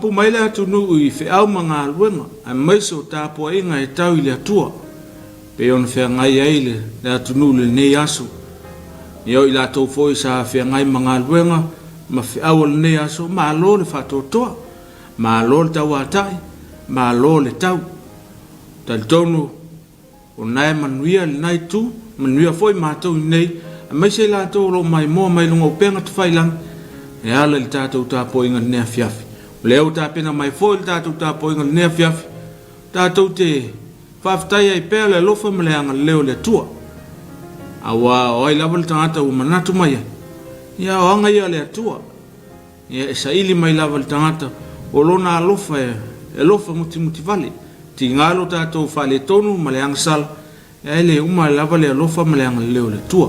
mapu mai le atunuu i feau ma galuega, aemaise o tapuaiga e tau i le Atua, pei ona feagai ai le atunuu i lenei aso. Ia o i latou foi sa feagai ma galuega ma feau o lenei aso, malo le faatoatoa, malo le tauatai, malo le tau. Talitonu O lena e manuia lena itu, manuia foi matou i inei, aemaise i latou o lo o maimoa mai luga o upega tafailagi e ala i le tatou tapuaiga i lenei afiafi. O lea ua tapena mai foi le tatou tapuaiga i lenei afiafi, tatou te faafetai ai pea le alofa ma le agalelei o le Atua. Aua o ai lava le tagata ua manatu mai ai, ia o aga ia a le Atua. Ia, e saili mai lava i le tagata o lona alofa e alofa mutimutivale. Tiga lo tatou faaletonu ma le agasala, ae le uma lava le alofa ma le agalelei o le Atua.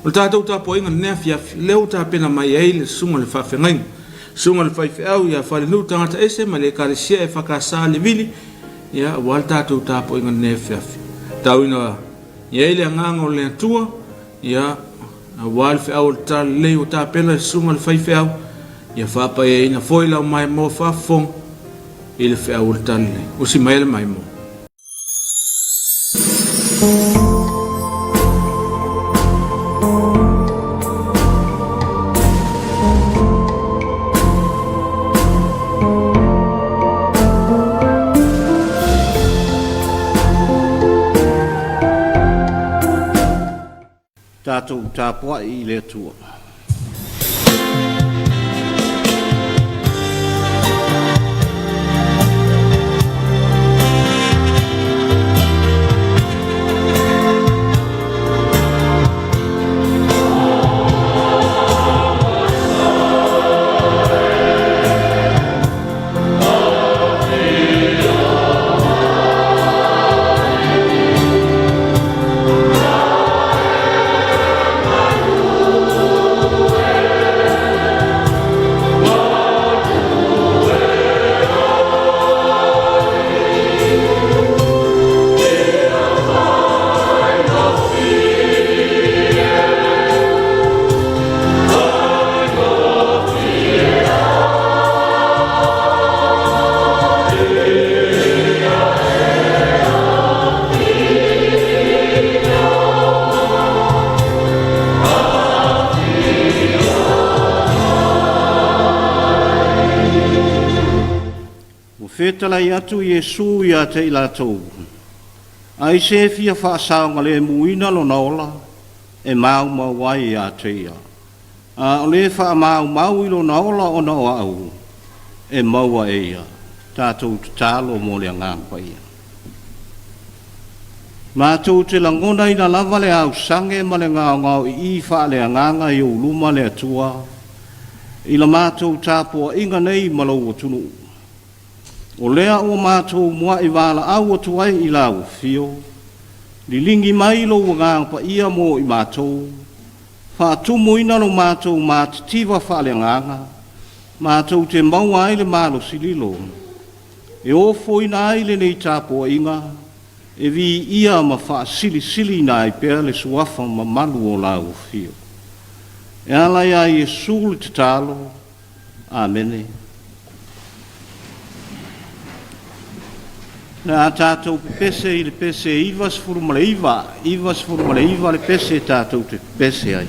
O le tatou tapuaiga i lenei afiafi, lea ua tapena mai ai le susuga i le faafeagaiga, susuga i le faifeau ia Falenuu Tagata Ese mai le Ekalesia EFKS Levili, ia, aua le tatou tapuaiga i lenei afiafi. Tau ina i ai le agaga o le Atua, Ia, aua le feau o le talalelei ua tapena e le susuga i le faifeau, ia faapaiaina foi lau maimoa faafofoga i le feau o le talalelei. Usi mai le maimoa. Tatou tapuai i le Atua. Ua fetalai atu Iesu ia te i latou, Ai se fia faasaogalemuina lona ola e maumau ai ia te ia. A o le faamaumau i lona ola ona o au, e maua e ia. Tatou tatalo mo le Agaga Paia. Matou te lagonaina lava le ausage ma le gaogaoii faaleagaga i ou luma le Atua i la matou tapuaiga nei ma lou atunuu. O lea ua matou mua'i valaau atu ai i lau afio, liligi mai lou Agaga Paia mo i matou, Faatumuina lo matou matitiva faaleagaga, matou te maua ai le malosi lilo, e ofoina ai lenei tapuaiga, e viia ma faasilisiliina ai pea le Suafa mamalu o Lau Afio. E ala iā Iesu le tatalo. Amene. O le a tatou pepese i le pese 99, 99 le pese tatou te pepese ai.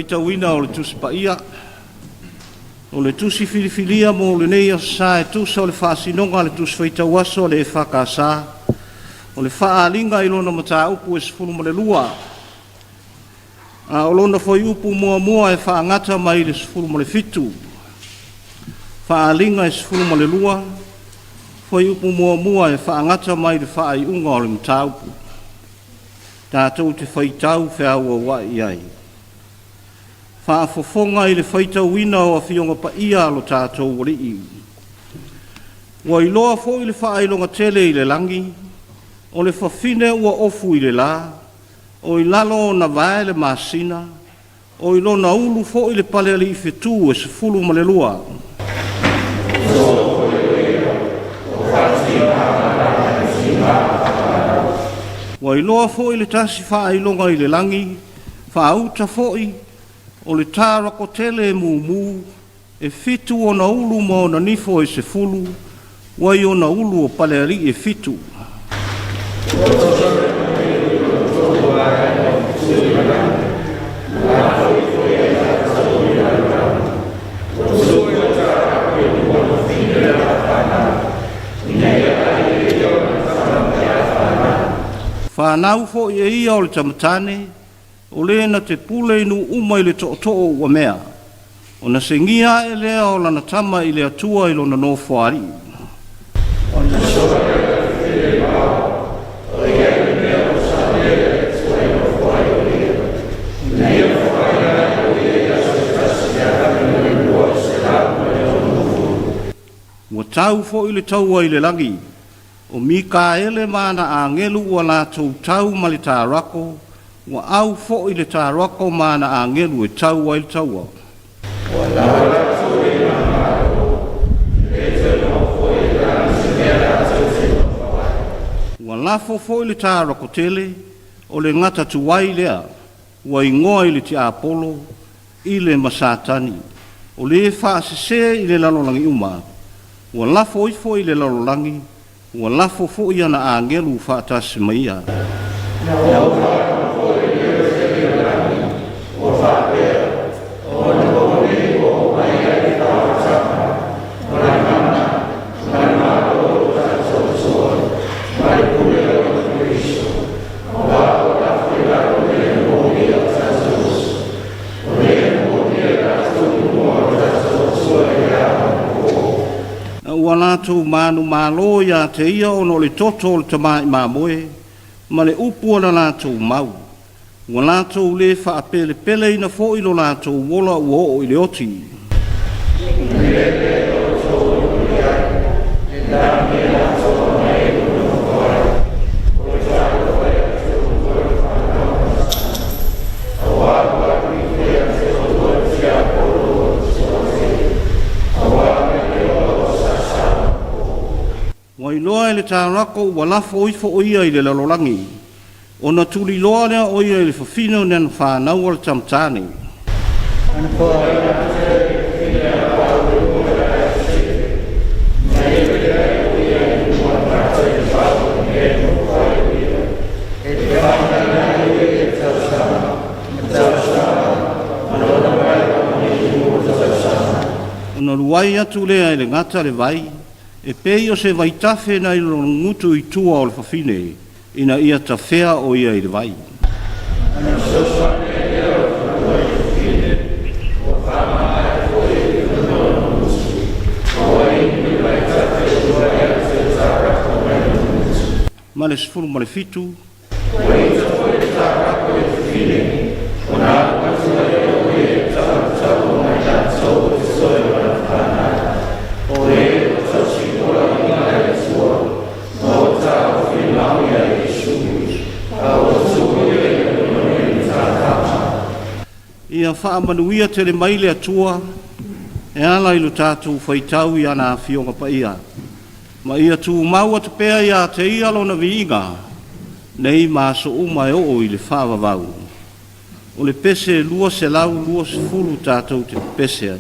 Faitauina o le Tusi Paia. O le Tusi filifilia mo lenei Aso Sa e tusa o le faasinoga a le Tusi Faitau Aso a le EFKS, o le faaaliga i lona mataupu e 12, a o lona fuaiupu muamua e faagata mai le 17. Faaaliga e 12, fuaiupu muamua e faagata mai le faaiuga o le mataupu. Tatou te faitau feauauai i ai. Faafofoga i le faitauina o Afioga Paia a lo tatou Alii. Ua iloa foi le faailoga tele i le lagi, o le fafine ua ofu i le la, o i lalo ona vae le masina, o i lona ulu foi le palealii fetu e 12. Ua iloa foi le tasi faailoga i le lagi, faauta foi, o le tarako tele e mumu, e fitu ona ulu ma ona nifo e 10, ua i ona ulu o palealii e fitu. Fanau foi e ia o le tamatane, o le na te pule i nuu uma i le tootoo ua mea, ona segia ae lea o lana tama i le Atua i lona nofoalii. Ua tau foi le taua i le lagi, o Mikaele ma ana agelu ua latou tau ma le tarako, ua au foi le tarako ma ana agelu e tau ai le taua. Ua lafo foi le tarako tele, o le gata tuai lea, ua igoa i le tiapolo, i le ma Satani, o le faasese i le lalolagi uma, ua lafo ifo i le lalolagi, ua lafo foi ana agelu faatasi ma ia. Ua latou manumalo ia te ia ona o le toto o le tamai mamoe ma le upu a la latou mau. Ua latou le faapelepeleina foi lo latou ola ua oo i le oti. Ua iloa e le tarako ua lafo ifo o ia i le lalolagi, ona tuliloa lea o ia i le fafine o lana fanau o le tamatane. Ona luai atu lea e le gata le vai, e pei o se vaitafe nai lona gutu i tua o le fafine, ina ia tafea o ia i le vai. Ma le 17. Ua ita foi le tarako i le fafine, ona alu atu ai o ia e taumatau ma i latou o totoe o lana fanau, o e ua tausi poloaiga a le Atua, ma ua taofi mau ia Iesu, a ua tuu ia i luma nei le tatama. Ia faamanuia tele mai le Atua e ala i lo tatou faitau i ana Afioga Paia, ma ia tumau atu pea ia te ia lona viiga, nei ma aso uma e oo i le faavavau. O le pese 220 tatou te pepese ai.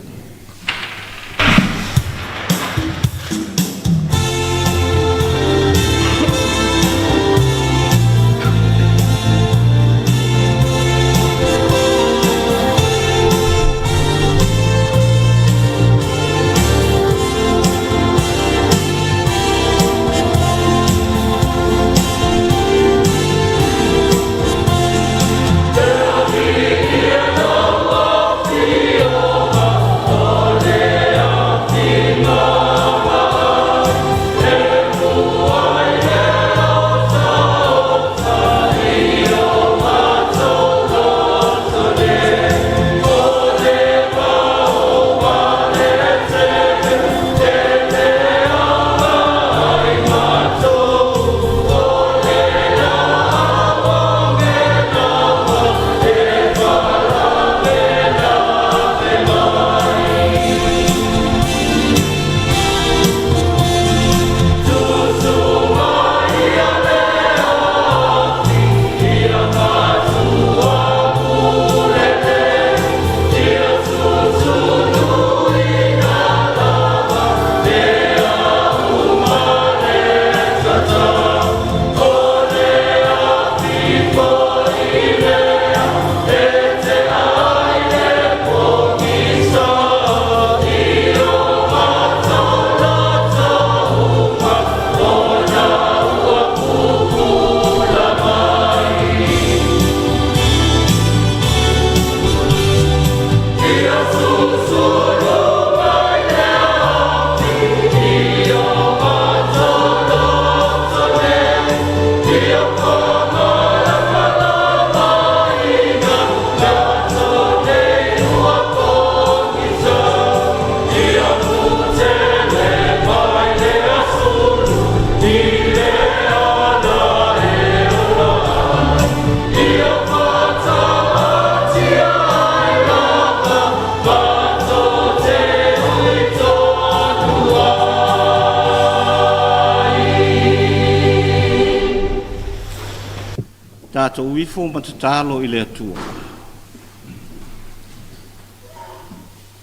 Tatou ifo ma tatalo i le Atua.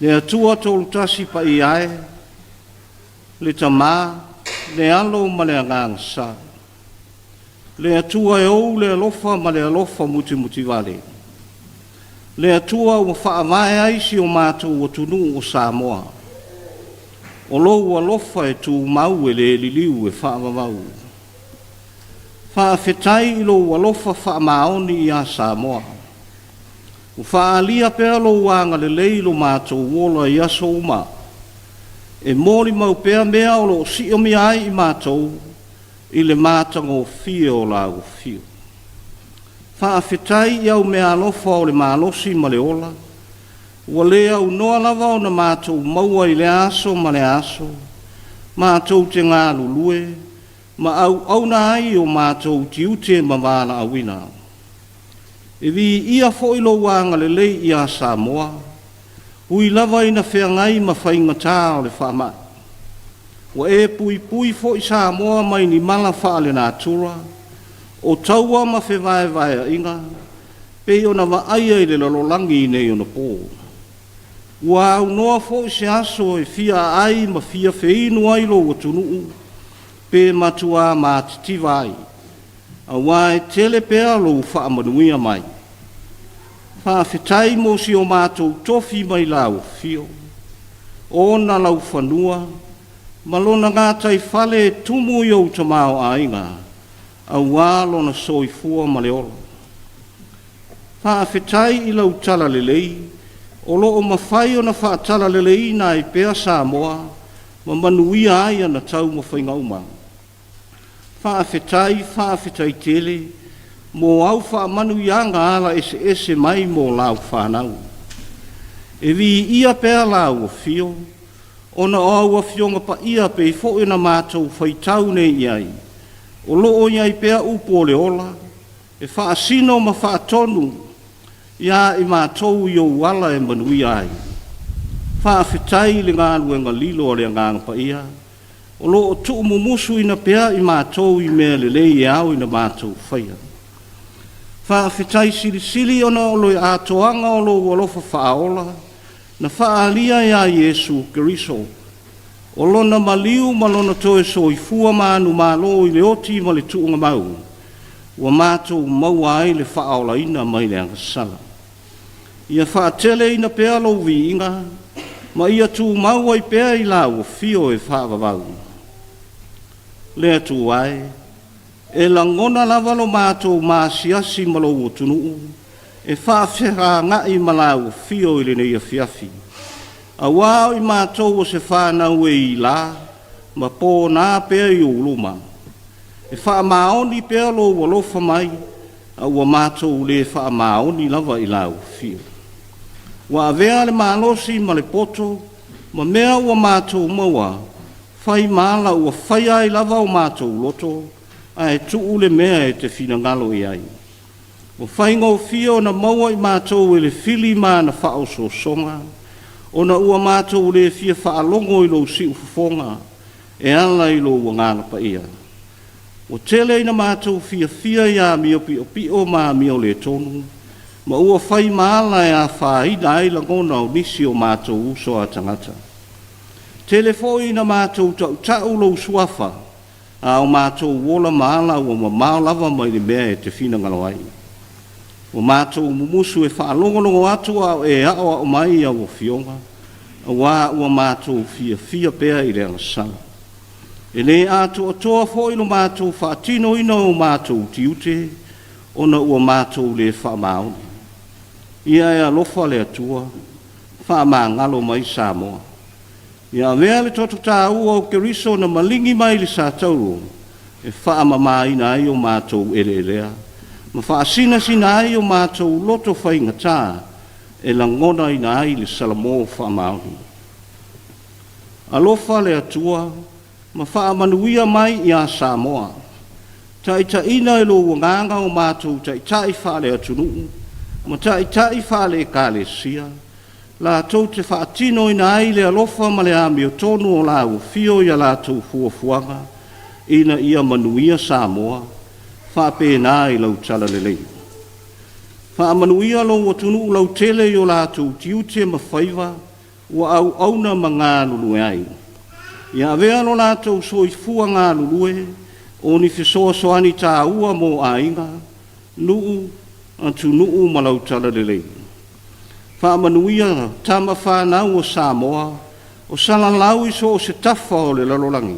Le Atua Tolutasi Paia e, le Tama, le Alo ma le Agaga Sa. Le Atua e ou le alofa ma le alofa mutimutivale. Le Atua ua faavae ai si o matou atunuu o Samoa. O lou alofa e tumau e le liliu e faavavau. Faafetai i lou alofa faamaoni ia Samoa. Ua faaalia pea lou agalelei i lo matou ola i aso uma. E molimau pea mea o lo o siomia ai i matou i le matagofie o lau afio. Faafetai i au meaalofa o le malosi ma le ola, ua le aunoa lava ona matou maua i lea aso ma lea aso, matou te galulue ma auauna ai i o matou tiute ma valaauina. E viia foi lou agalelei ia Samoa, ui lava ina feagai ma faigata o le faamai. Ua e puipui foi Samoa mai ni mala faalenatura, o taua ma fevaevaeaiga, pei ona vaaia i le lalolagi i nei ona po. Ua aunoa foi se aso e fia aai ma fia feinu ai lou atunuu, pe matua matitiva ai, aua e tele pea lou faamanuia mai. Faafetai mo si o matou tofi mai lau afio, o ona laufanua ma lona gataifale e tumu i ou tamaoaiga, aua lona soifua ma le ola. Faafetai i lau talalelei o lo o mafai ona faatalaleleiina ai pea Samoa ma manuia ai ana taumafaiga uma. Faafetai, faafetai tele mo au faamanuiaga ala eseese mai mo lau fanau. E viia pea lau afio, ona o au afioga paia pei foi ona matou faitau nei i ai, o lo o i ai pea upu o le ola, e faasino ma faatonu ia i matou i ou ala e manuia ai. Faafetai i le galuega lilo a le Agaga Paia, o lo o tuumumusuina pea i matou i mea lelei e ao ina matou faia. Faafetai silisili ona o le atoaga o lou alofa faaola na faaalia ia Iesu Keriso, o lona maliu ma lona toe soifua manumalo i le oti ma le tuugamau, ua matou maua ai le faaolaina mai le agasala. Ia faateleina pea lou viiga ma ia tumau ai pea i lau afio e faavavau. Le Atua e, e lagona lava lo matou maasiasi ma lou atunuu e faafeagai ma lau afio i lenei afiafi, aua o i matou o se fanau e ila ma pona pea i ou luma. E faamaoni pea lou alofa mai, a ua matou le faamaoni lava i lau afio. Ua avea le malosi ma le poto ma mea ua matou maua, fai ma ala ua faia ai lava o matou loto, ae tuu le mea e te finagalo i ai. Ua faigofie ona maua i matou e le fili ma ana faaosoosoga, ona ua matou le fia faalogo i lou siufofoga e ala i lou Agaga Paia. Ua tele ina matou fiafia i amio piopio ma amio le tonu, ma ua fai ma ala e afaina ai lagona o nisi o matou uso a tagata. Tele foi ina matou tautau lou suafa, a o matou ola ma ala ua mamao lava mai le mea e te finagalo ai. Ua matou mumusu e faalogologo atu a o e aoao mai i au afioga, aua ua matou fiafia pea i le agasala. E le atoatoa foi lo matou faatinoina o matou tiute, ona ua matou le faamaoni. Ia e alofa le Atua, faamagalo mai Samoa. Ia avea le toto taua o Keriso na maligi mai le satauro e faamamaina ai o matou eleelea, ma faasinasina ai o matou loto faigata e lagonaina ai le salamo faamaoni. Alofa le Atua ma faamanuia mai ia Samoa. Taitaiina e lou Agaga o matou taitai faale-atunuu ma taitai faale-Ekalesia, latou te faatinoina ai le alofa ma le amiotonu o lau afio i a latou fuafuaga, ina ia manuia Samoa, faapena i lau talalelei. Faamanuia lou atunuu lautele i o latou tiute ma faiva ua auauna ma galulue ai. Ia avea lo latou soifua galulue o ni fesoasoani taua mo aiga, nuu, atunuu ma lau talalelei. Faamanuia tama fanau a Samoa o salalau i so o se tafa o le lalolagi,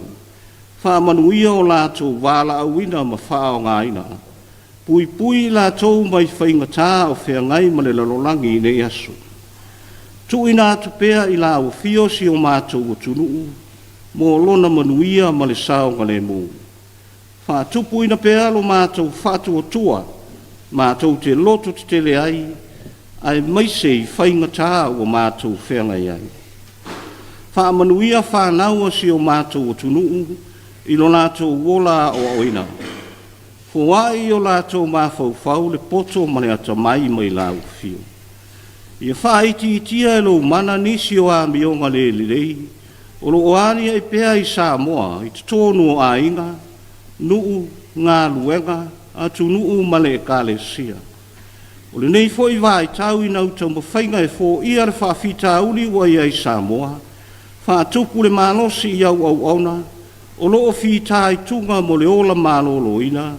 faamanuia o latou valaauina ma faaaogaina. Puipui i latou mai faigata o feagai ma le lalolagi i nei aso. Tuuina atu pea i lau Afio si o matou atunuu mo lona manuia ma le saogalemu. Faatupuina pea lo matou faatuatua matou te lototetele ai, aemaise i faigata ua matou feagai ai. Faamanuia fanau a si o matou atunuu i lo latou ola aoaoina. Foai i o latou mafaufau le poto ma le atamai mai lau Afio. Ia faaitiitia e lou mana nisi o amioga le lelei o lo o aliae pea i Samoa i totonu o aiga, nuu, galuega, atunuu ma le Ekalesia. O lenei foi vaitau i nau taumafaiga e foia le faafitauli ua i ai Samoa, faatupu le malosi i au auauna o lo o fitaituga mo le ola maloloina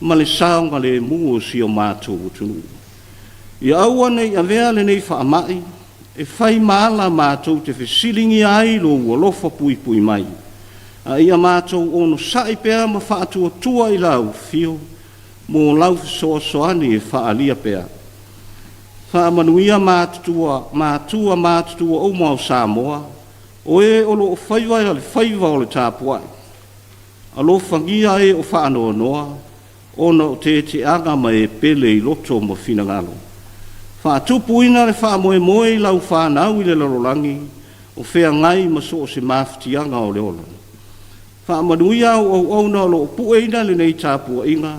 ma le saogalemu o si o matou atunuu. Ia aua ne i avea lenei faamai e fai ma ala matou te fesiligia ai lou alofa puipui mai, a ia matou onosai pea ma faatuatua i lau Afio mo lau fesoasoani e faaalia pea. Faamanuia matua matutua uma o Samoa, o e o lo o faiva le faiva o le tapuai. Alofagia e o faanoanoa ona o teteaga ma e pele i loto ma finagalo. Faatupuina le faamoemoe i lau fanau i le lalolagi o feagai ma so o se mafatiaga o le ola. Faamanuia au auauna o lo o pueina lenei tapuaiga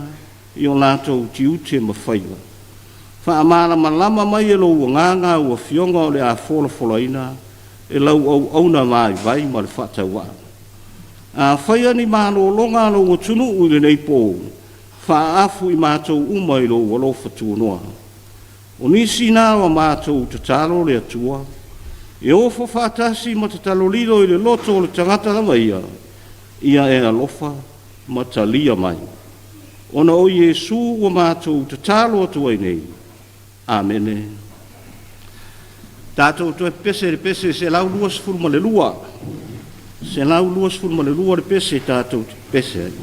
i o latou tiute ma faiva. Faamalamalama mai e lou Agaga au afioga o le a folafolaina e lau auauna vaivai ma le faatauvaa. A faia ni malologa a lou atunuu i lenei po, faaafu i matou uma i lou alofa tunoa. O nisi na o a matou tatalo le Atua, e ofo faatasi ma tatalo lilo i le loto o le tagata lava ia, ia e alofa ma talia mai. Ona o Iesu ua matou tatalo atu ai nei. Amene. Tatou toe pepese i le pese 122, 122 le pese tatou te pepese ai.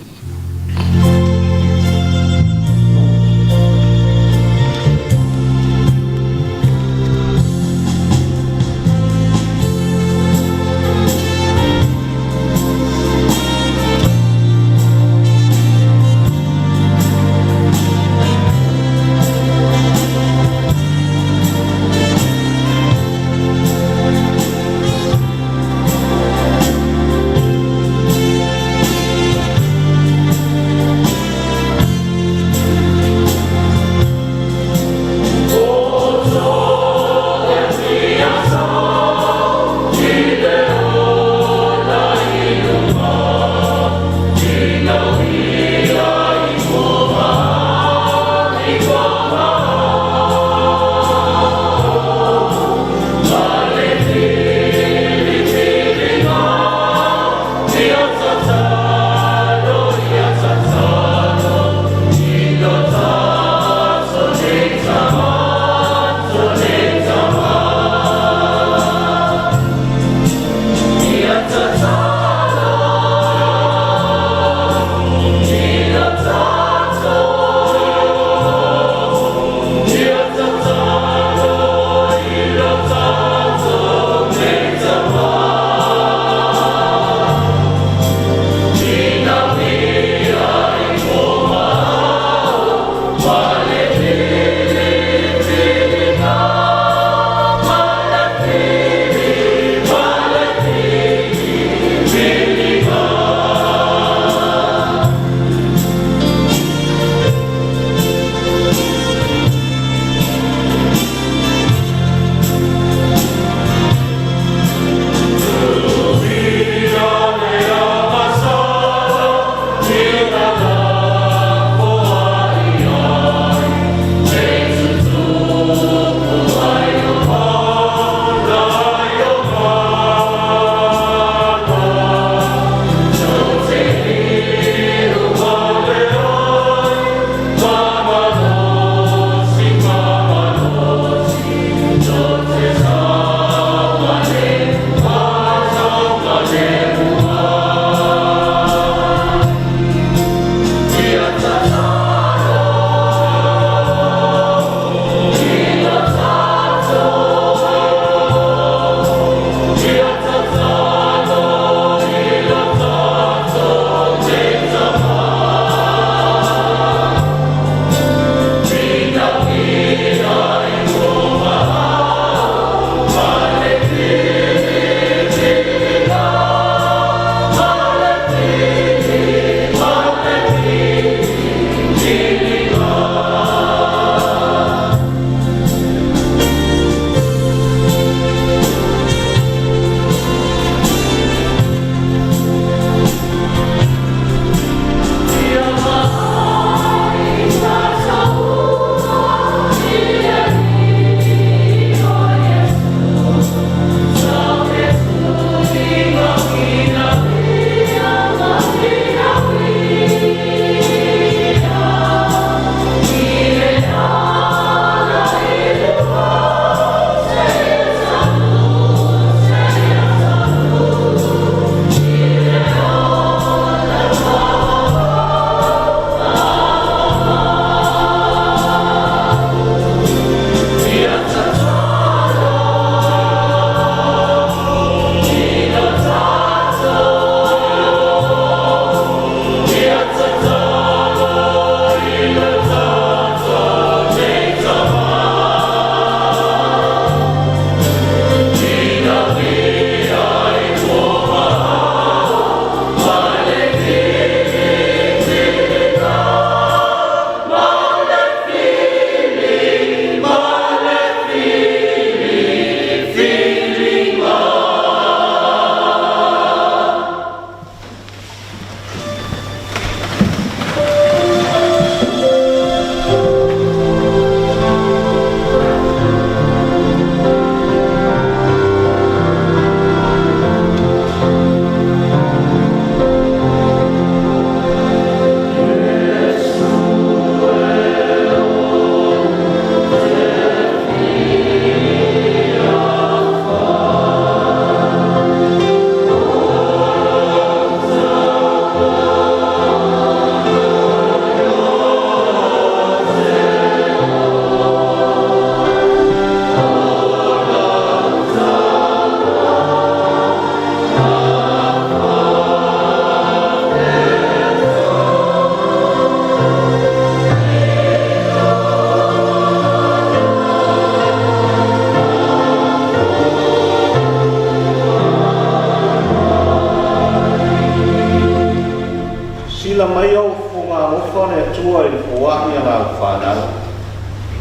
Silasila mai ou fofoga alofa le Atua i le foai a lau fanau,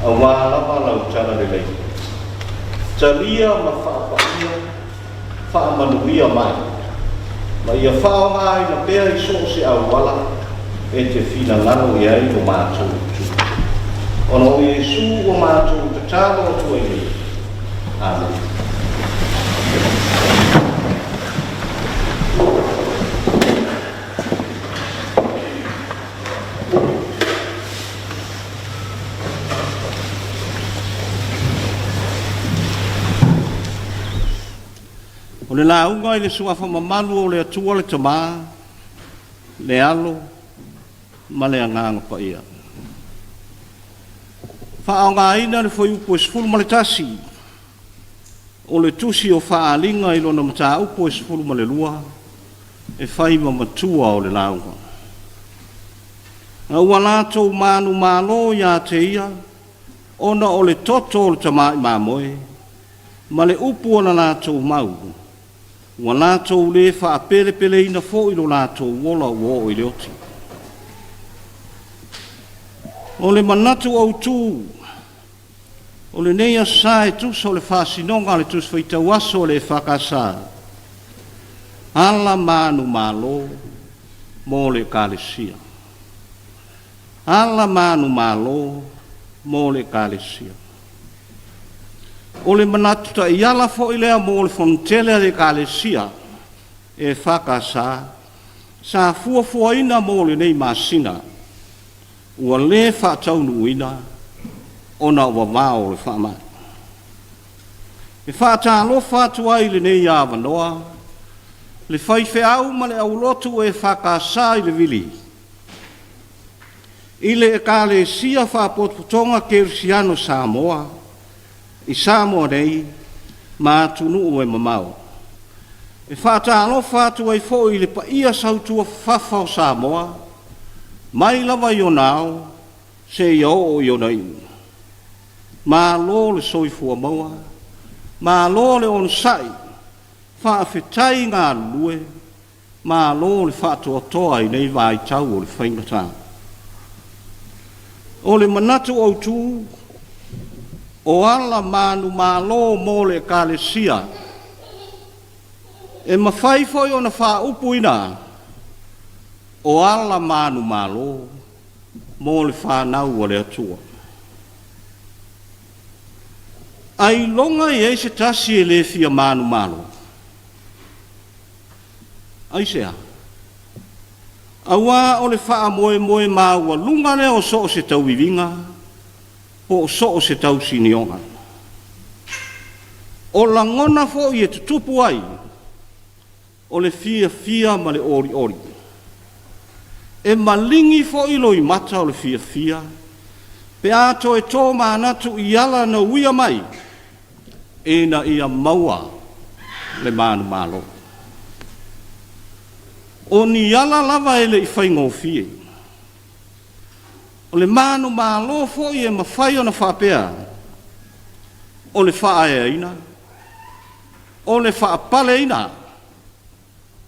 aua lava lau talalelei. Talia ma faapaia, faamanuia mai, ma ia faaaogaina pea i so o se auala e te finagalo i ai lo matou Atua. Ona o Iesu ua matou tatalo atu ai nei. Amene. O le lauga i le Suafa mamalu o le Atua le Tama, le Alo ma le Agaga Paia. Faaaogaina le fuaiupu e 11 o le Tusi o Faaaliga i lona mataupu e 12 e fai ma matua o le lauga. A ua latou manumalo ia te ia ona o le toto o le tamai mamoe ma le upu a la latou mau, ua latou lē faapelepeleina foi lo latou ola ua oo i le oti. O le manatu autu o lenei Aso Sa e tusa o le faasinoga a le Tusi Faitau Aso a le EFKS, Ala Manumalo mo le Ekalesia. Ala Manumalo mo le Ekalesia. O le manatu taiala foi lea mo le Fonotele a le Ekalesia EFKS sa fuafuaina mo lenei masina ua le faataunuuina ona o vavao o le faamai. E faatalofa atu ai i lenei avanoa le faifeau ma le aulotu EFKS i le Vili, i le Ekalesia Faapotopotoga Kerisiano Samoa i Samoa nei ma atunuu e mamao. E faatalofa atu ai foi i le paia sautuafafafa o Samoa, mai lava i ona ao seia oo i ona iu. Malo le soifua maua, malo le onosai, faafetai galulue, malo le faatoatoa i nei vaitau o le faigata. O le manatu autu, o ala manumalo mo le Ekalesia, e mafai foi ona faaupuina o ala manumalo mo le fanau a le Atua. Ailoga e i ai se tasi e le fia manumalo? Aisea? Aua o le faamoemoe maualuga lea o so o se tauiviga po o so o se tausinioga. O lagona foi e tutupu ai o le fiafia ma le olioli. E maligi foi loimata o le fiafia pe a toe tomanatu i ala na uia mai ina ia maua le manumalo. O ni ala lava e le i faigofie. O le manumalo foi e mafai ona faapea, o le faaeaina, o le faapaleina,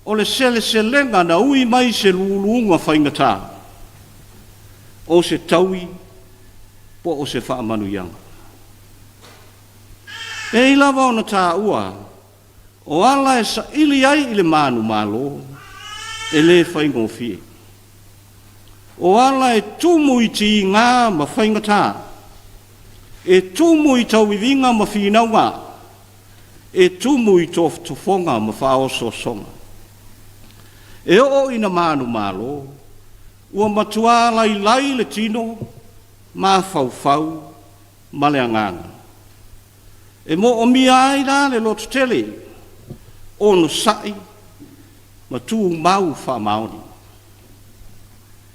o le seleselega na ui mai i se luluga faigata, o se taui po o se faamanuiaga. Pei lava ona taua, o ala e saili ai i le manumalo, e le faigofie. O ala e tumu i tiga ma faigata, e tumu i tauiviga ma finauga, e tumu i tofotofoga ma faaosoosoga. E oo ina manumalo, ua matua lailai le tino, mafaufau ma le agaga. E moomia ai la le lototele, onosai ma tumau faamaoni.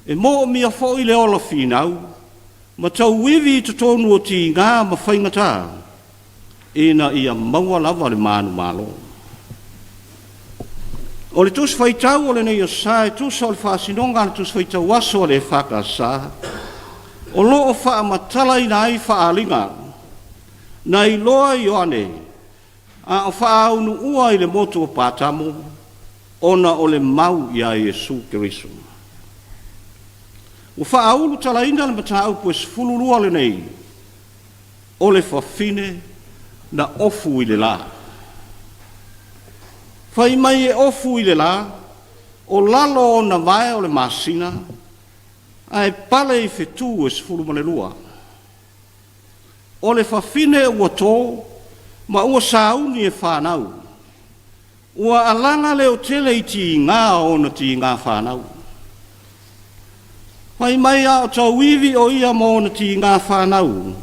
E moomia foi le ola finau ma tauivi i totonu o tiga ma faigata ina ia maua lava le manumalo. O le Tusi Faitau o lenei Aso Sa e tusa o le faasinoga a le Tusi Faitau Aso a le EFKS, o lo o faamatalaina ai faaaliga na iloa Ioane a o faaaunuua i le motu o Patamo ona o le mau iā Iesu Keriso. Ua faaulutalaina le mataupu e 12 lenei, o le fafine na ofu i le la. Fai mai e ofu i le la, o lalo o ona vae o le masina, ae pale i fetu e 12. O le fafine ua to ma ua sauni e fanau, Ua alaga leotele i tiga o ona tiga fanau. Fai mai a o tauivi o ia ma ona tiga fanau,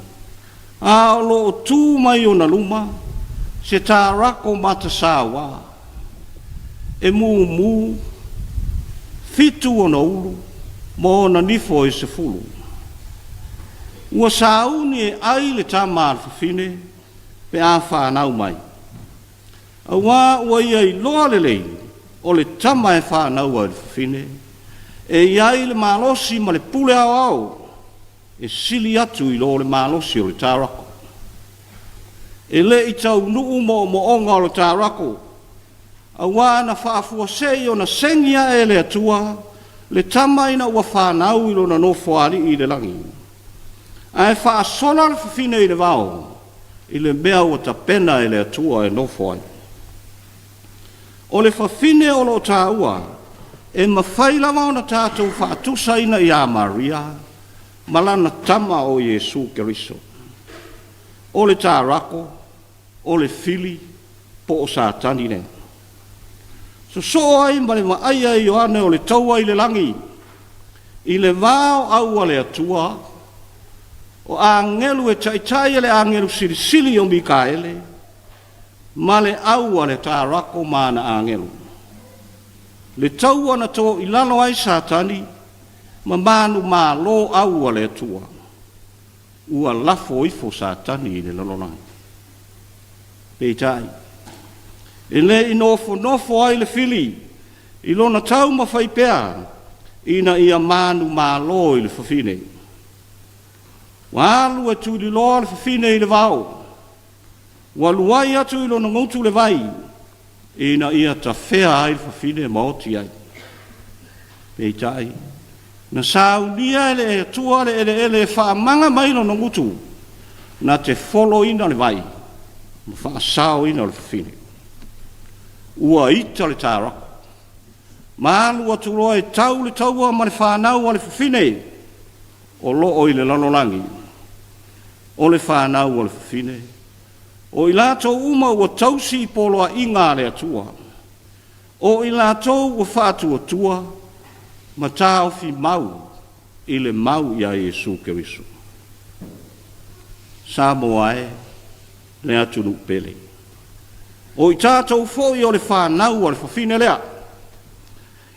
a o lo o tu mai ona luma se tarako matasaua, e mumu, fitu ona ulu ma ona nifo e 10. Ua sauni e ai le tama a le fafine pe a fanau mai. Aua ua ia iloa lelei o le tama e fanau ai le fafine, e i ai le malosi ma le pule aoao e sili atu i lo le malosi o le tarako. E le i taunuu moomooga o le tarako, aua na faafuasei ona segi ae e le Atua le tama ina ua fanau i lona nofoalii i le lagi, ae faasola le fafine i le vao, i le mea ua tapena e le Atua e nofo ai. O le fafine o lo o taua, e mafai lava ona tatou faatusaina ia Maria ma lana Tama o Iesu Keriso. O le tarako, o le fili, po o Satani lea. Sosoo ai ma le vaaia e Ioane o le taua i le lagi, i le va o au a le Atua, o agelu e taitai e le agelu silisili o Mikaele, ma le au a le tarako ma ana agelu. Le taua na to i lalo ai Satani ma manumalo au a le Atua. Ua lafo ifo Satani i le lalolagi. Peitai, e le i nofonofo ai le fili i lona taumafai pea ina ia manumalo i le fafine. Ua alu e tuliloa le fafine i le vao, ua luai atu i lona gutu le vai, ina ia tafea ai le fafine ma oti ai. Peitai, na saunia e le Atua le eleele e faamaga mai lona gutu, na te foloina le vai ma faasaoina le fafine. Ua ita le tarako, ma alu atu loa e tau le taua ma le fanau a le fafine o lo o i le lalolagi, o le fanau a le fafine, o i latou uma ua tausi i poloaiga a le Atua, o i latou ua faatuatua ma taofi mau i le mau iā Iesu Keriso. Samoa e, le atunuu pele. O i tatou foi o le fanau a le fafine lea.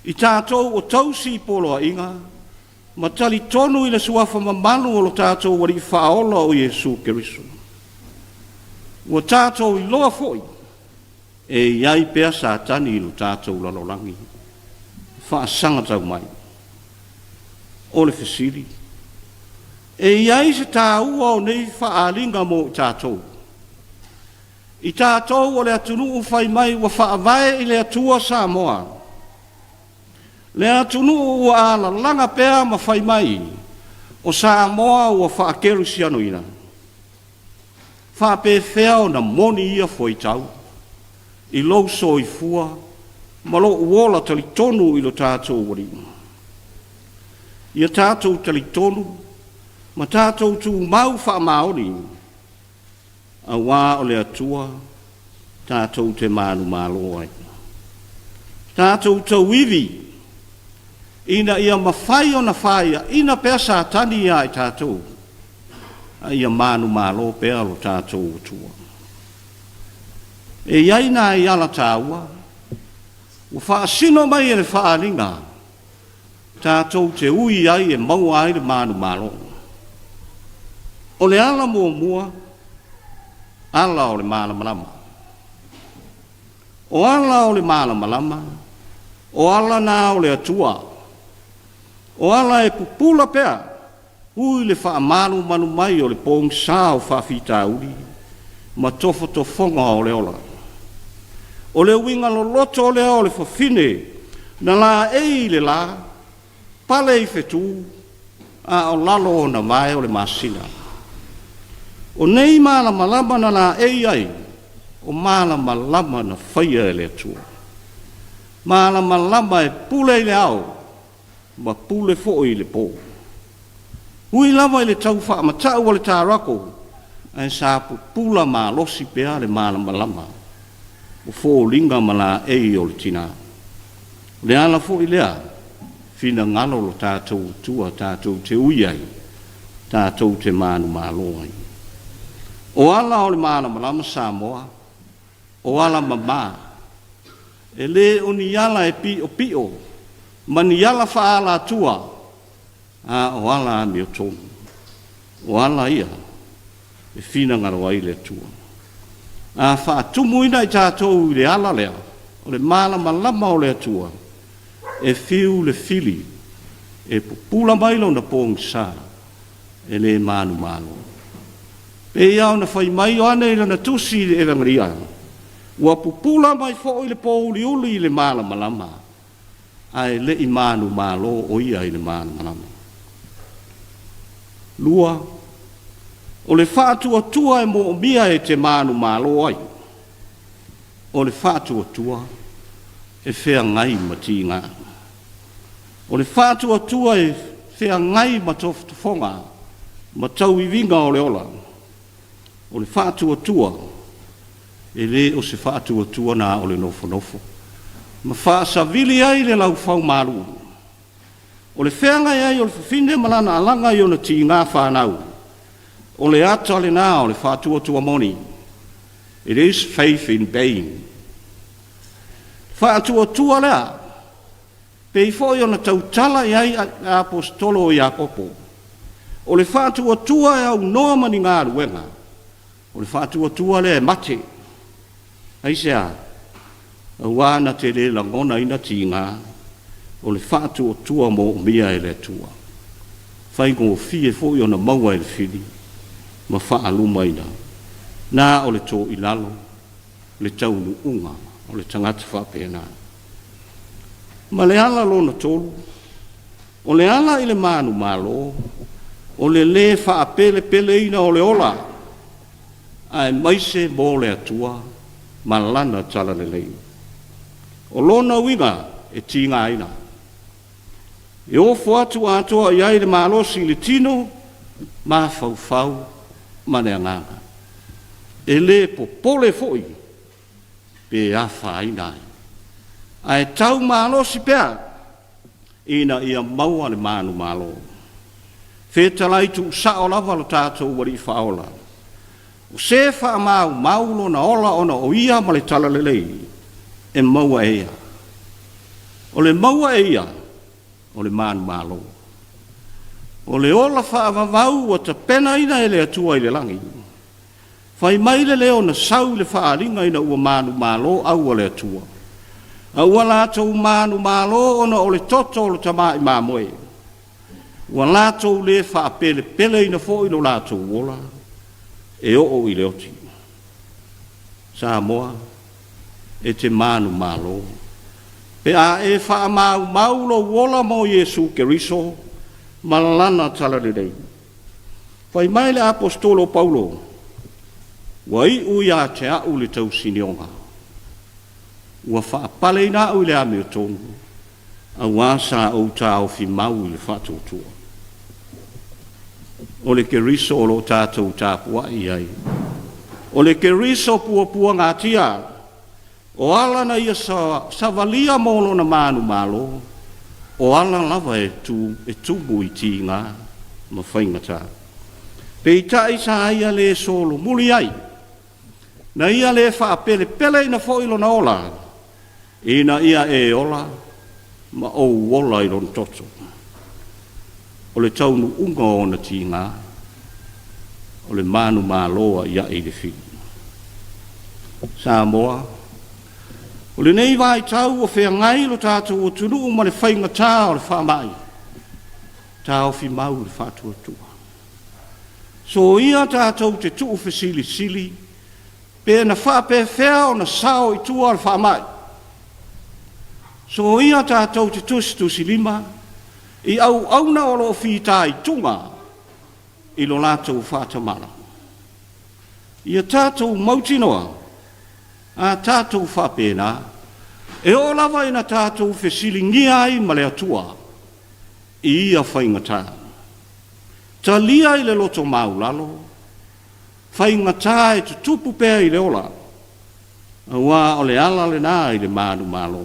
I tatou o tausi i poloaiga ma talitonu i le Suafa mamalu o lo tatou Alii Faaola o Iesu Keriso. Ua tatou iloa foi e i ai pea Satani i lo tatou lalolagi faasagatau mai. O le fesili, e i ai se taua o nei faaaliga mo i tatou? I tatou o le atunuu fai mai ua faavae i le Atua Samoa, le atunuu ua alalaga pea ma fai mai o Samoa ua faakerisianoina, faapefea ona moni ia fuaitau i lou soifua ma lou ola talitonu i lo tatou Alii? Ia tatou talitonu ma tatou tumau faamaoni, aua o le Atua tatou te manumalo ai. Tatou tauivi ina ia mafai ona faiaina pea Satani ia i tatou, a ia manumalo pea lo tatou Atua. E i ai nai ala taua ua faasino mai e le faaaliga tatou te ui ai e maua ai le manumalo. O le ala muamua, ala o le malamalama. O ala o le malamalama, o ala na o le Atua. O ala e pupula pea, ui le faamalumalu mai o le pogisa o faafitauli ma tofotofoga o le ola. O le uiga loloto lea o le fafine na laei i le la, pale i fetu, a o lalo ona vae o le masina. O nei malamalama na laei ai, o malamalama na faia e le Atua. Malamalama e pule i le ao ma pule foi i le po. Ui lava i le tau faamata'u a le Tarako, ae sa pupula malosi pea le malamalama o foliga ma laei o le tina. O le ala foi lea finagalo lo tatou Atua tatou te ui ai, tatou te manumalo ai. O ala o le malamalama Samoa, o ala mamā, e le o ni ala e piʻopiʻo ma ni ala faaalatua, a o ala amiotonu. O ala ia e finagalo ai le Atua. A faatumuina i tatou i le ala lea, o le malamalama o le Atua, e fiu le fili e pupula mai lona pogisa, e le manumalo. Pei lava ona fai mai Ioane i lana tusi i le Evagelia, ua pupula mai foi le pōuliuli i le malamalama, ae le i manumalo o ia i le malamalama. 2, o le faatuatua e moomia e te manumalo ai, o le faatuatua e feagai ma tiga. O le faatuatua e feagai ma tofotofoga ma tauiviga o le ola. O le faatuatua e le o se faatuatua na o le nofonofo ma faasavili ai le laufaumalu. O le feagai ai o le fafine ma lana alaga i ona tiga fanau, o le ata lena o le faatuatua moni. It is faith in vain. Faatuatua lea, pei foi ona tautala i ai le Aposetolo o Iakopo, o le faatuatua e aunoa ma ni galuega, o le faatuatua lea e mate. Aisea? Aua na te le lagonaina tiga o le faatuatua moomia e le Atua. Faigofie foi ona maua e le fili ma faalumaina, na o le toilalo le taunuuga o le tagata faapena. Ma le ala lona tolu, o le ala i le manumalo, o le lē faapelepeleina o le ola, aemaise mo le Atua ma Lana talalelei. O lona uiga e tigaina. E ofo atu atoa i ai le malosi i le tino, mafaufau ma le agaga. E lē popole foi pe afaina ai, ae tau malosi pea ina ia maua le manumalo. Fetalai tuusao lava lo tatou Alii Faaola, o se faamaumau lona ola ona o ia ma le talalelei e maua e ia. O le maua e ia o le manumalo. O le ola faavavau ua tapenaina e le Atua i le lagi. Fai mai le leo na sau i le faaaliga ina ua manumalo au a le Atua, a ua latou manumalo ona o le toto o le tamai mamoe. Ua latou le faapelepeleina foi lo latou ola e oo i le oti. Samoa, e te manumalo pe a e faamaumau lou ola mo Iesu Keriso ma Lana talalelei. Fai mai le Aposetolo o Paulo, Ua iu ia te a'u le tausinioga, ua faapaleina a'u i le amiotonu, auā sa ou taofi mau i le faatuatua. O le Keriso o lo o tatou tapua'i i ai, o le Keriso puapuagatia, O ala na ia savalia mo lona manumalo, o ala lava e tu, e tumu i tiga ma faigata. Peitai sa ia le solomuli ai, na ia le faapelepeleina foi lona ola, ina ia e ola ma ou ola i lona toto. O le taunuuga o ona tiga, o le manumalo a'ia'i i le fili. Samoa, o lenei vaitau ua feagai lo tatou atunuu ma le faigatā o le faamai, taofi mau le faatuatua. Soia tatou te tuufesilisili pe na faapefea ona sao i tua le faamai. Soia tatou te tusitusilima. i auauna o lo o fitaituga i lo latou faatamala. Ia tatou mautinoa, a tatou faapena, e oo lava ina tatou fesiligia ai ma le Atua i ia faigata. Talia i le loto maulalo, faigata e tutupu pea i le ola, aua o le ala lena i le manumalo.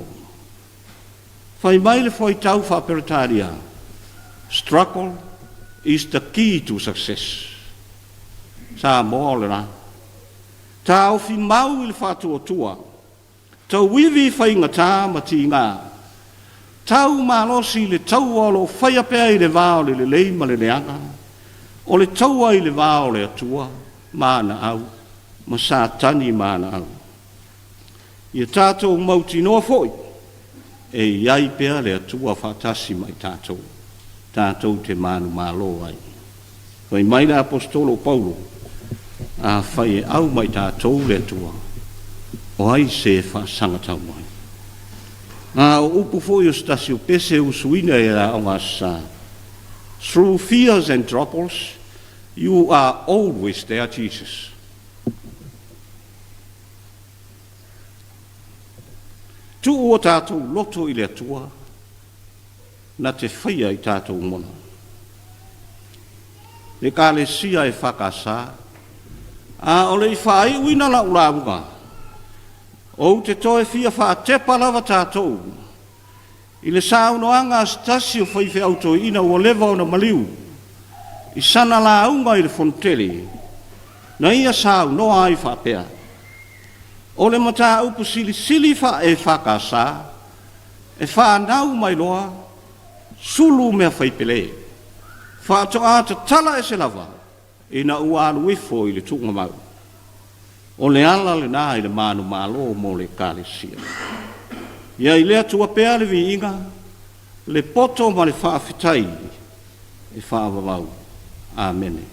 Fai mai le fuaitau faa-Peretania, Struggle is the key to success. Samoa o lena. Taofi mau i le faatuatua, tauivi i faigata ma tiga, tau malosi i le taua o lo o faia pea i le va o le lelei ma le leaga, o le taua i le va o le Atua ma ana au, ma Satani ma ana au. Ia tatou mautinoa foi, e i ai pea le Atua faatasi ma i tatou, tatou te manumalo ai. Fai mai le Aposetolo o Paulo, Afai e au ma i tatou le Atua, o ai se e faasagatau mai? A o upu foi o se tasi o pese e usuina i le Aoga Aso Sa, Through fears and troubles, you are always there, Jesus. Tuu o tatou loto i le Atua, na te faia i tatou mona. Ekalesia EFKS, A o le i faaiuina lau lauga, ou te toe fia faatepa lava tatou i le saunoaga a se tasi o faifeau toeaina ua leva ona maliu i sana lauga i le Fonotele, na ia saunoa ai faapea, O le mataupu silisili faa-EFKS, e fanau mai loa, sulu mea faipele, faatoa tatala ese lava ina ua alu ifo i le tuugamau. O le ala lena i le manumalo mo le Ekalesia. Ia i le Atua pea le viiga, le poto ma le faafetai e faavavau. Amene.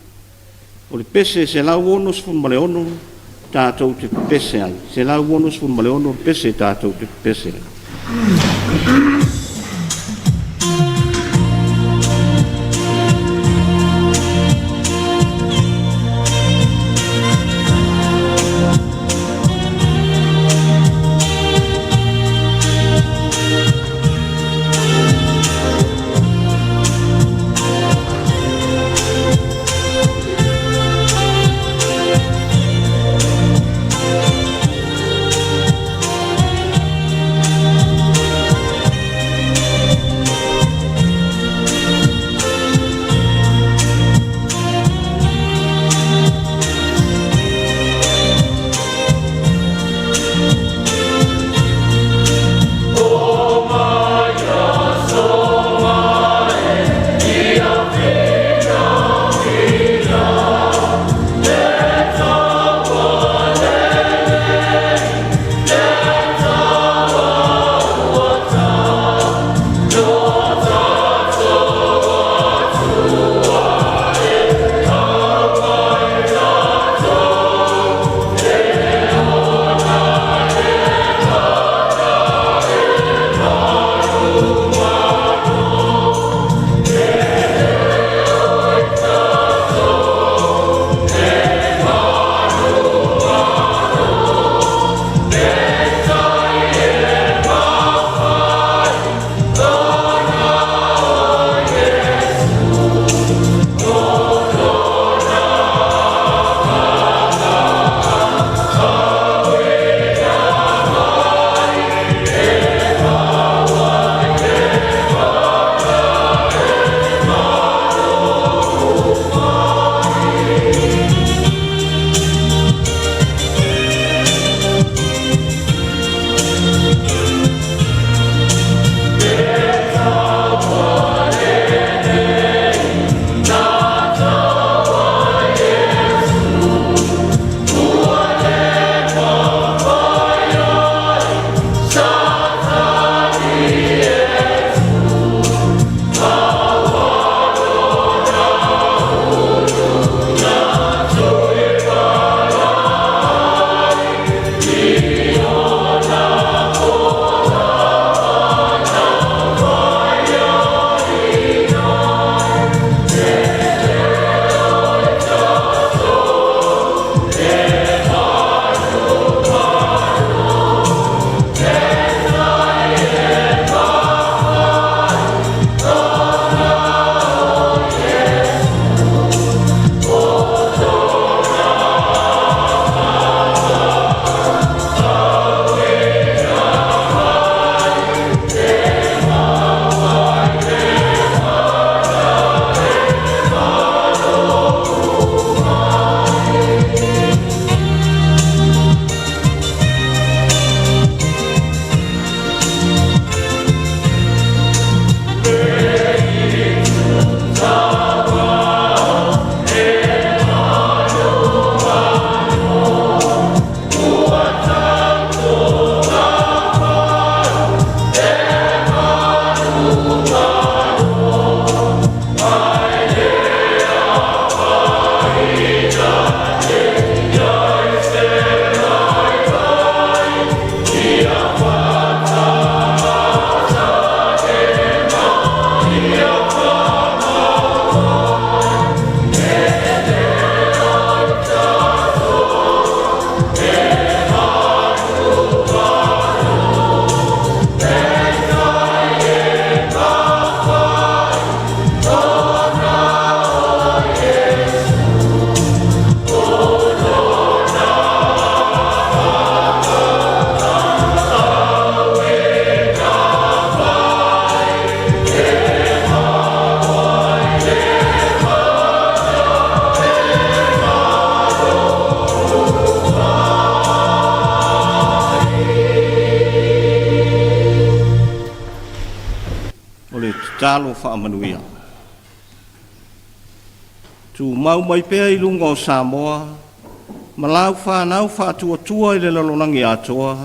O le pese 166 tatou te pepese ai. 166 le pese tatou te pepese ai. le tatalo faamanuia. Tumau mai pea i luga o Samoa ma lau fanau faatuatua i le lalolagi atoa,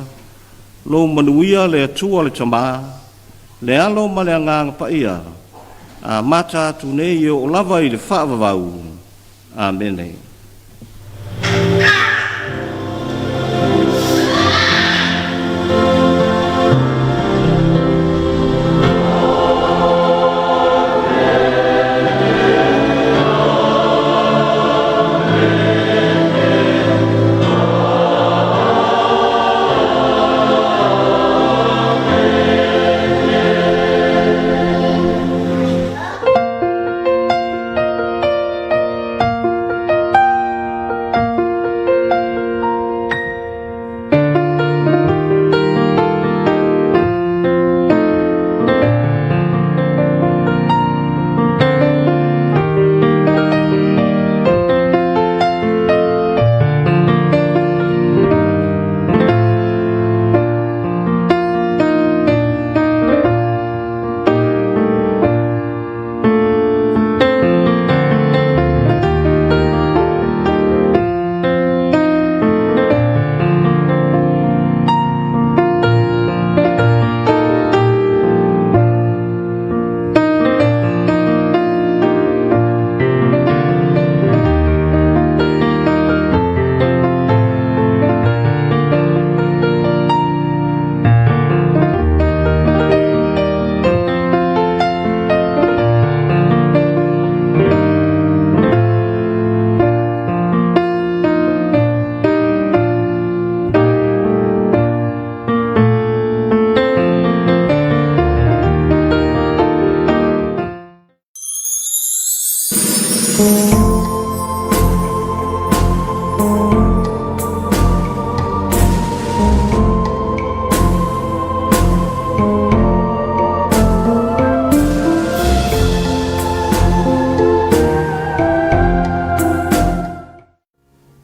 lou manuia le Atua le Tama, le Alo ma le Agaga Paia, amata atu nei e oo lava i le faavavau. Amene.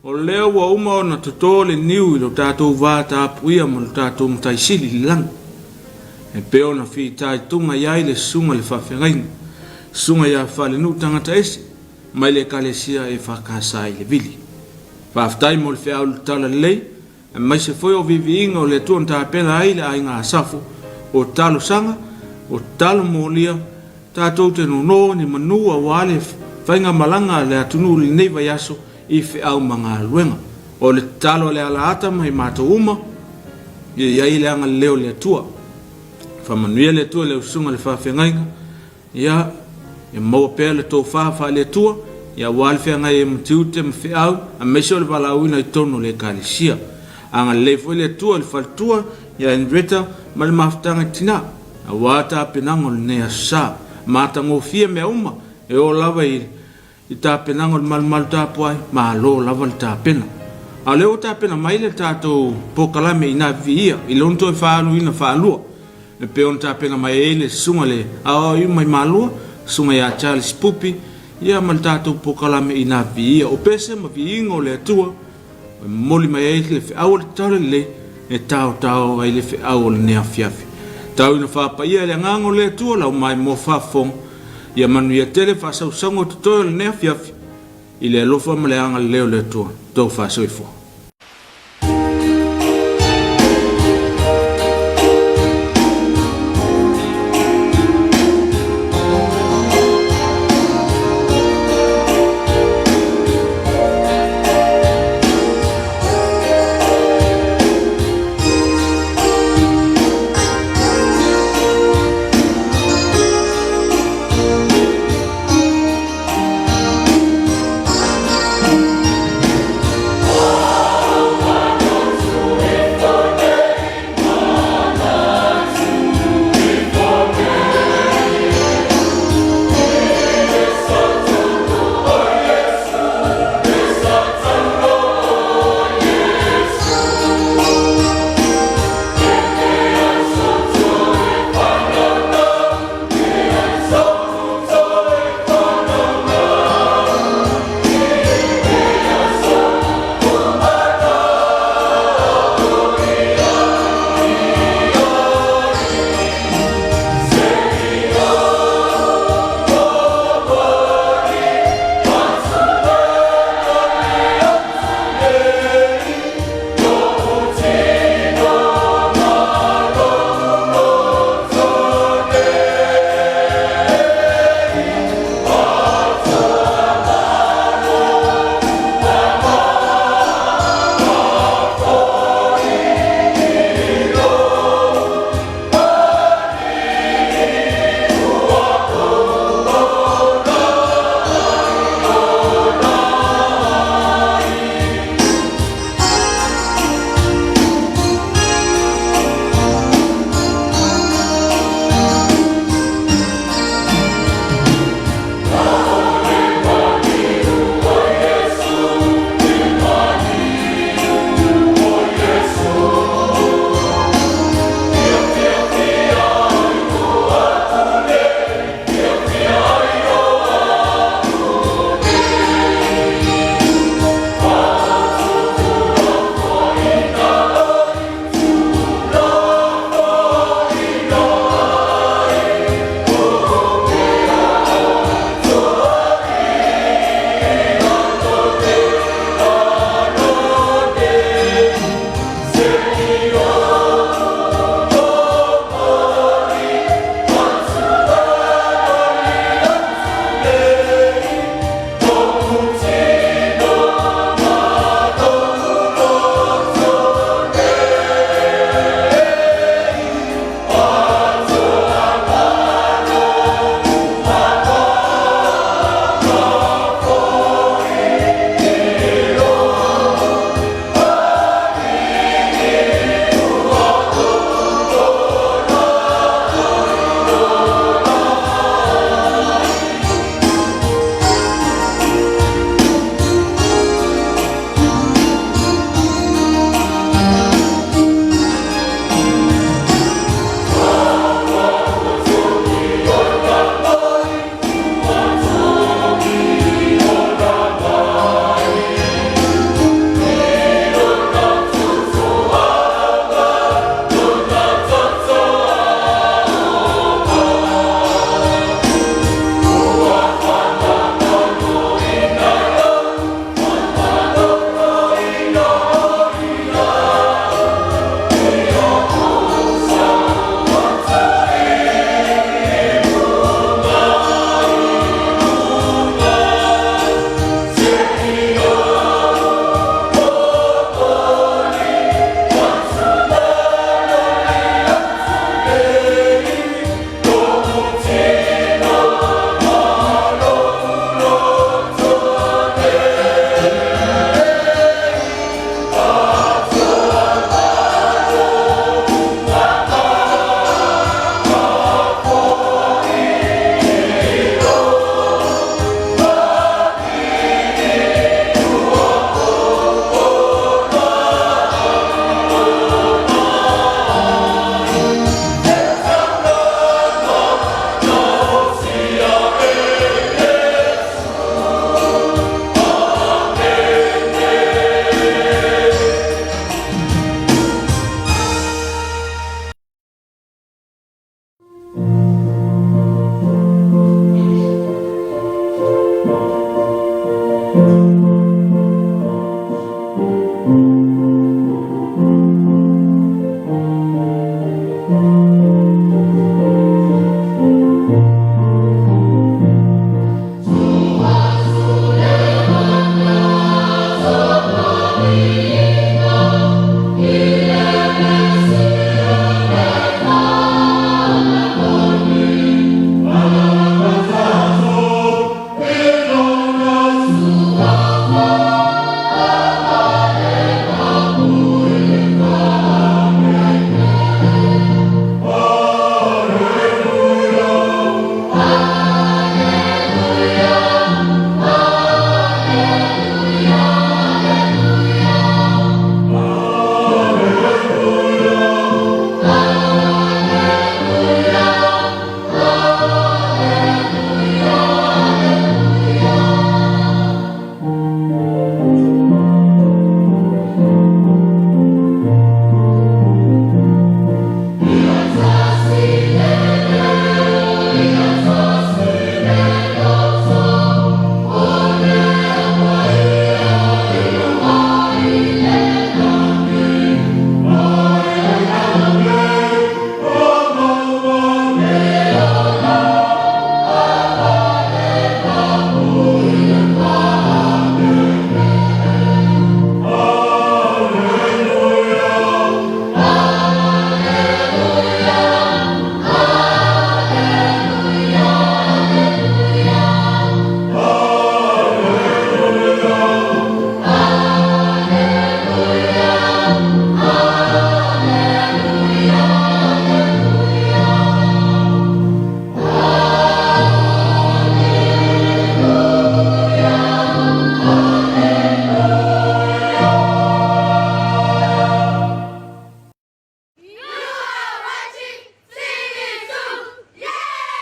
O lea ua uma ona toto le niu i lo tatou va tapuia ma lo tatou Matai Sili i le lagi, e pei ona fitaituga i ai le Susuga i le Faafeagaiga, Susuga ia Falenuu Tagata Ese, mai le Ekalesia EFKS i le Vili. Faafetai mo le feau i le talalelei, aemaise foi o viiviiga o le Atua na tapena ai le aiga Asafo, o talosaga, o tatalo molia, tatou te nono ni manu aua le faigamalaga a le atunuu i lenei vaiaso i feau ma galuega. O le tatalo a le alaata ma i matou uma, ia i ai le agalelei o le Atua. Faamanuia le Atua i lau susuga i le faafeagaiga, Ia, ia maua pea le tofa faale-Atua, ia aua le feagai ai ma tiute ma feau, aemaise o le valaauina i totonu o le Ekalesia. Agalelei foi le Atua i le faletua ia Henrietta ma le mafutaga i tina, aua tapenaga o lenei aso sa. Matagofie mea uma, e oo lava i I tapenaga o le malumalu tapuai, malo lava le tapena. A o lea ua tapena mai le tatou polokalame i nā viia i lona toe faaaluina faalua, e pei ona tapena mai ai le Susuga i le Aoaoiu mai Malua, Susuga ia Charles Pupi, ia ma le tatou polokalame i nā viia o pese ma viiga o le Atua, e momoli mai ai le feau o le tatalo lelei e taotao ai le feau o lenei afiafi. Tau ina faapaia i le agaga o le Atua lau maimoa faafofoga, ia manuia tele faasausauga o totoe o lenei afiafi, i le alofa ma le agalelei o le Atua, tou faasoifua.